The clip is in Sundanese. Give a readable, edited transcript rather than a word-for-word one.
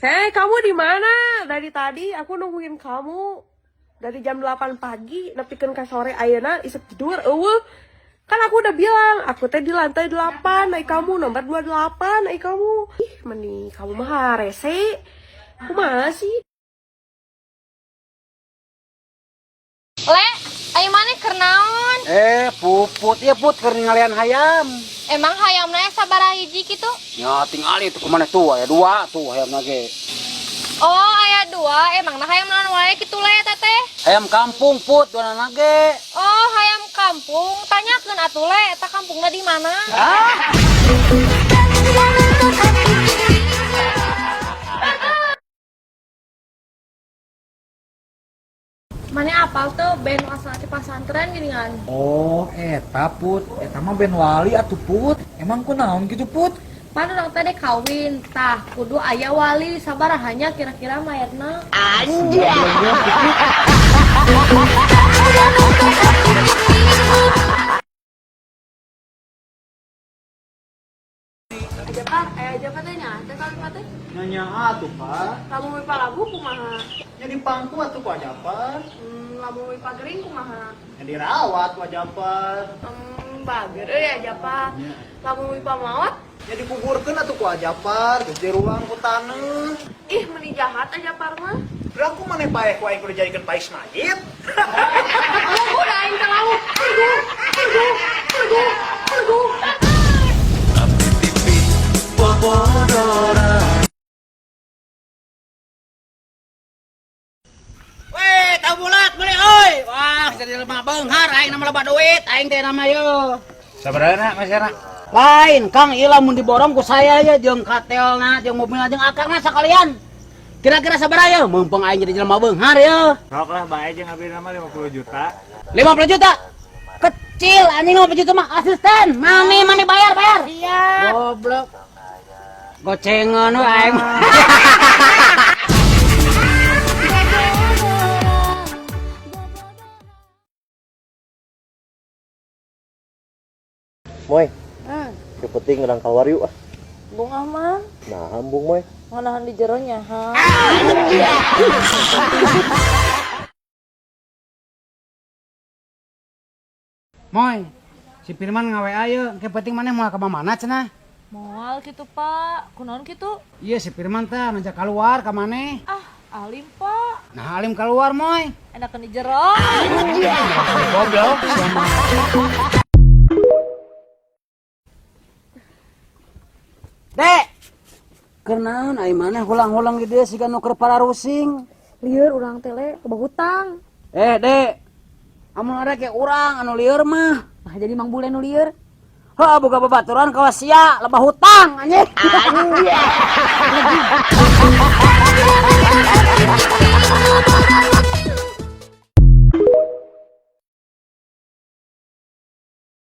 Hei, kamu di mana? Dari tadi aku nungguin kamu dari jam 8 pagi nepikeun ka sore ayeuna isuk tidur eueuh. Kan aku udah bilang, aku teh di lantai 8, naik kamu nomor 28, naik kamu. Ih, meni kamu mah rese. Kumaha sih? Le, ayo maneh keur naon? Eh, Puput, ya Put, keur ningalian hayam. Emang hayamna sabaraha hiji kitu? Ya, tingali itu kemana tuh, aya dua tuh hayam ge. Oh, aya dua. Emangna hayam naon wae kitu le teteh? Hayam kampung, Put, dua ge. Oh, hayam kampung. Tanyakeun atuh le, eta kampungna di mana? Ah. Maneh apal tuh band asal ti pasantren geuningan? Oh, eta Put, eta mah band wali atuh Put. Emang kunaon gitu Put? Pan urang teh dek kawin, tah kudu aya wali sabarahanya kira-kira mayarna. Anjir. Aja Pak, teh nya teh kali teh. Nanya atuh, Pak. Lamun wipa labu kumaha? Nya dipangku atuh ku Ajapar. Lamun wipa gering kumaha? Nya dirawat ku Ajapar. Bager euy aja Pak. Lamun wipa maot, Nya dikuburkeun atuh ku Ajapar, geus diruang ku taneuh. Ih meni jahat aja Par mah. Berarti maneh paeh ku aing kudu dijadikeun pais mayit. Udah aing teh lalu. Aduh, aduh, aduh, aduh. Weh, tahu bulat beli oi. Wah, jadi lemah beunghar aing nama loba duit, aing teh nama yo. Sabarana Mas Era? Lain, Kang, ieu lamun diborong ku saya ya jeung katelna, jeung mobilna jeung akangna sakalian. Kira-kira sabaraha ya? Mumpung aing jadi jelema beunghar ya. Sok lah, bae jeung abdi nama 50 juta. 50 juta. Kecil anjing 50 juta mah asisten. Mami, mami bayar, bayar. Siap. Goblok. Gocengan we aing. Moy, yang penting urang keluar yuk ah. Bung aman, Nah, embung Moy. nganahan di jeronya ha. Moy, si Firman ngawe ayo, ke penting maneh moal ka mana cenah? Moal kitu Pak, kunaon kitu? Iya si Firman teh ngajak keluar ka maneh. Ah, alim Pak, Nah, alim keluar Moy. enakan di jero. Goblok. Dek. Kenaon ai maneh hulang-hulang di dieu siga nu keur pararusing. Lieur urang teh le, loba hutang. Eh, Dek. Amun ada ke urang anu lieur mah. Nah, jadi Mang Bule nu lieur. Heuh, boga babaturan kawas sia, lebah hutang anjing. Anjing.